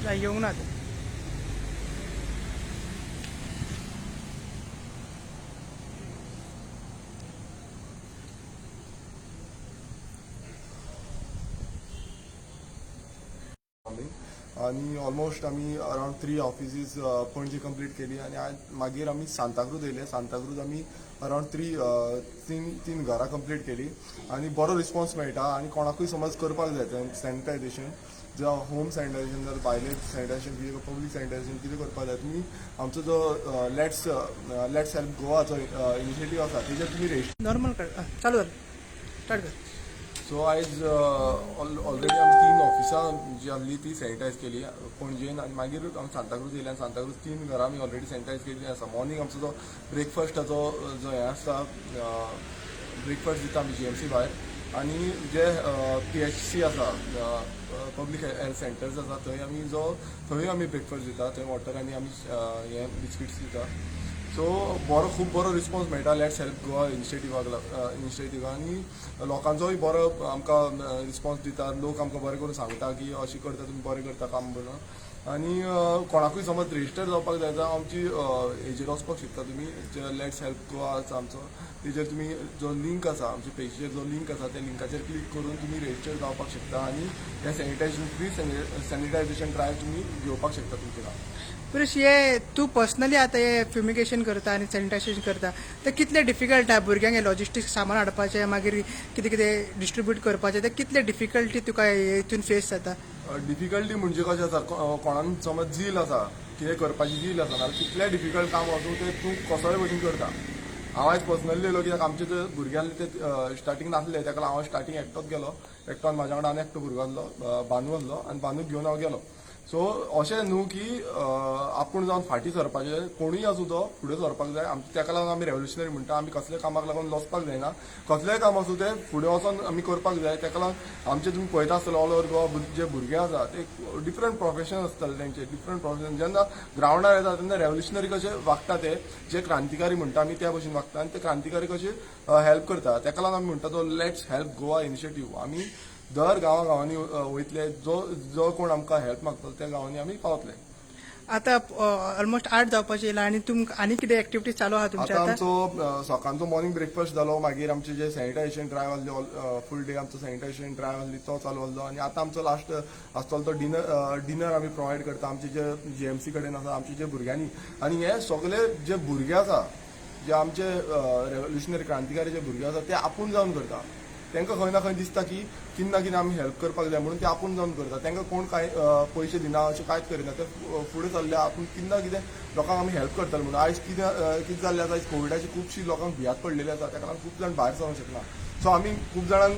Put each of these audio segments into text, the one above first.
येवंक ना अजून. आनी ऑलमोस्ट आमी अरावंड 3 ऑफिसीस पणजे कंप्लीट केली आनी मागीर आमी सांताक्रूज येयले. सांताक्रूज आमी अरावंड 3 घरां कंप्लीट केली आनी बरो रिस्पॉन्स मेळटा. आनी कोणाकूय समज करपाक जाय सॅनिटायझेशन, जावं होम सॅनिटायझेशन, जाल्यार भायलें सॅनिटायझेशन कितें, पब्लीक सॅनिटायझेशन कितें करपाक जाय, तुमी आमचो जो let's let's help गोवाचो इनिशिएटीव आसा तेजेर तुमी रजिस्टर नॉर्मल कर, चालू जालें, स्टार्ट कर. सो आयज ऑलरेडी आमी 3 ऑफिसां जी आसली ती सॅनिटायज केली पणजेन आनी मागीर आमी सांताक्रूज येयले आनी सांताक्रूज 3 घरां आमी ऑलरेडी सॅनिटायज केल्ली आसा. मॉर्निंग आमचो जो ब्रेकफास्टाचो जो हें आसता, ब्रेकफास्ट दिता आमी जीएमसी भायर आनी जे पीएचसी आसा, पब्लीक हेल्थ सेंटर्स आसा, थंय आमी जो थंय आमी ब्रेकफास्ट दिता, थंय वॉटर आनी आमी हे बिस्किट्स दिता. सो बरो, खूब बरो रिस्पॉन्स मेळटा let's help Goa इनिशिएटिव्हा आनी लोकांचोय बरो आमकां रिस्पॉन्स दिता. लोक आमकां बरें करून सांगता की अशें करता तुमी, बरें करता काम म्हणून. आनी कोणाकूय समज रजिस्टर जावपाक जाय जाल्यार आमची हेजेर वचपाक शकता तुमी, let's help Goa आसा आमचो, तेजेर तुमी जो लिंक आसा, आमच्या पेजीचेर जो लिंक आसा त्या लिंकाचेर क्लिक करून तुमी रजिस्टर जावपाक शकता आनी हे सॅनिटायझेशन, फ्री सॅनिटायझेशन ड्रायव्ह तुमी घेवपाक शकता तुमचें काम. पुरुष, हे तूं पर्सनली आतां हे फ्युमिगेशन करता आनी सॅनिटायझेशन करता, ते कितले डिफिकल्ट आहा भुरग्यांक हे लॉजिस्टिक्स सामान हाडपाचें, मागीर कितें कितें डिस्ट्रिब्यूट करपाचें, ते कितले डिफिकल्टी तुका हितून फेस जाता? डिफिकल्टी म्हणजे कशें आसा, कोणाक समज झील आसा, कितें करपाची झील आसा, नाल्यार कितलें डिफिकल्ट काम आसूं तें तूं कसोय भशेन करता. हांव आयज पर्सनली येयलो कित्याक आमचे जे भुरगे आसले ते स्टार्टींग नासले, तेका लागून हांव स्टार्टींग एकटोच गेलो. एकटो आनी म्हाज्या वांगडा आनी एकटो भुरगो आसलो, बानू आसलो, आनी बानूक घेवन हांव गेलो. सो अशें न्हू की आपूण जावन फाटीं सरपाचें, कोणूय आसूं तो फुडें सरपाक जाय. आमचे तेका लागून आमी रेवोल्युशनरी म्हणटा, आमी कसल्या कामाक लागून लजपाक जायना, कसलेंय काम आसूं तें फुडें वचोन आमी करपाक जाय. तेका लागून आमचे तुमी पळयता आसतले ऑल ओवर गोवा जे भुरगे आसा ते डिफरंट प्रोफेशन आसतले तेंचे, डिफरंट प्रोफेशन. जेन्ना ग्रावंडार येता तेन्ना रेवोल्युशनरी कशे वागता, ते जे क्रांतिकारी म्हणटा आमी त्या भशेन वागता आनी ते क्रांतिकारी कशे हेल्प करता. तेका लागून आमी म्हणटा तो let's help Goa initiative आमी दर गांवा गांवांनी वयतले, जो जो कोण आमकां हेल्प मागतलो त्या गांवांनी आमी पावतले. आतां ऑलमोस्ट 8 जावपाचें येयलां आनी तुमकां आनी कितें एक्टिविटीज चालू आहा तुमच्या? आतां आमचो सकाळचो मॉर्निंग ब्रेकफास्ट जालो, मागीर आमचे जे सॅनिटायझेशन ड्रायव्ह आसली, फूल डे आमचो सॅनिटायझेशन ड्रायव्ह आसली तो चालू आसलो आनी आतां आमचो लास्ट आसतलो तो डिनर. डिनर आमी प्रोवायड करता आमचे जे जीएमसी कडेन आसा आमचे जे भुरग्यांनी. आनी हे सगळे जे भुरगे आसा, जे आमचे रेवोल्युशनरी क्रांतिकारी जे भुरगे आसा ते आपूण जावन करता. तांकां खंय ना खंय दिसता की कितें ना कितें आमी हेल्प करपाक जाय म्हणून ते आपूण जावन करता. तांकां कोण कांय पयशे दिना, अशें कांयच करिना, ते फुडें सरले आपूण कितें ना कितें लोकांक आमी हेल्प करतले म्हणून. आयज कितें कितें जाल्लें आसा, आयज कोविडाची खुबशी लोकांक भियात पडलेली आसा, ताका लागून खूब जाण भायर सरूंक शकना. सो आमी खूब जाणांक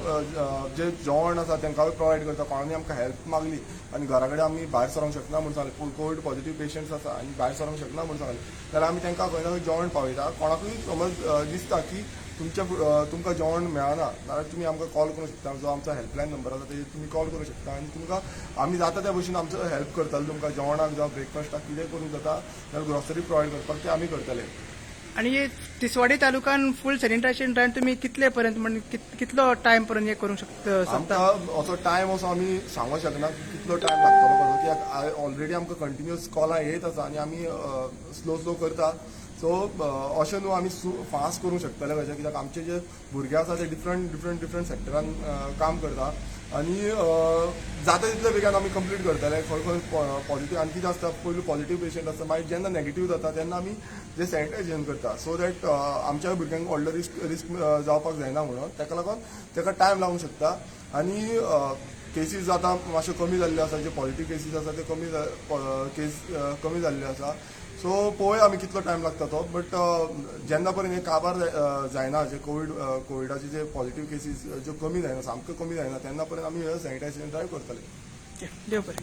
जे जेवण आसा तांकांय प्रोवायड करता. कोणांनी आमकां हेल्प मागली आनी घरा कडेन आमी भायर सरूंक शकना म्हूण सांगलें, कोवीड पॉझिटीव पेशंट्स आसा आनी भायर सरूंक शकना म्हूण सांगलें जाल्यार आमी तांकां खंय ना खंय जेवण पावयता. कोणाकूय समज दिसता की तुमच्या तुमकां जेवण मेळना जाल्यार तुमी आमकां कॉल करूंक शकता, जो आमचो हेल्पलायन नंबर आसा तेजेर तुमी कॉल करूंक शकता आनी तुमकां आमी जाता त्या भशेन आमचो हेल्प करतले. तुमकां जेवणाक जावं ब्रेकफास्टाक कितेंय करूंक जाता जाल्यार ग्रॉसरी प्रोवायड करपाक ते आमी करतले. आनी हे तिसवाडी तालुक्यान फूल सॅनिटायझेशन ड्रायव्ह तुमी कितले पर्यंत, म्हणजे कितलो टायम पर्यंत हे करूंक शकता? आमकां असो टायम असो आमी सांगूंक शकना की कितलो टायम लागतलो कसो, कित्याक ऑलरेडी आमकां कंटिन्युअस कॉलां येत आसा आनी आमी स्लो स्लो करता. सो अशें न्हू आमी फास्ट करूंक शकतले कशें, कित्याक आमचे जे भुरगे आसा ते डिफरंट डिफरंट डिफरंट सेक्टरान काम करता आनी जाता तितले बेगान आमी कंप्लीट करतले. खंय खंय पॉझिटीव आनी कितें आसता, पयलू पॉझिटीव पेशंट आसता, मागीर जेन्ना नॅगेटीव जाता तेन्ना आमी जे सॅनिटायझेशन करता, सो that आमच्या भुरग्यांक व्हडलो रिस्क रिस्क जावपाक जायना म्हणून. ताका लागून ताका टायम लागूंक शकता. आनी केसीस आतां मातश्यो कमी जाल्ल्यो आसा, जे पॉझिटीव केसीस आसा ते कमी केस कमी जाल्ल्यो आसा. सो पळोवया आमी कितलो टायम लागता तो, बट जेन्ना पर्यंत हे काबार जायना, जे कोविडाचे जे पॉझिटीव केसीस ज्यो कमी जायना, सामक्यो कमी जायना, तेन्ना पर्यंत आमी हे सॅनिटायझेशन ड्रायव्ह करतले. देव बरें.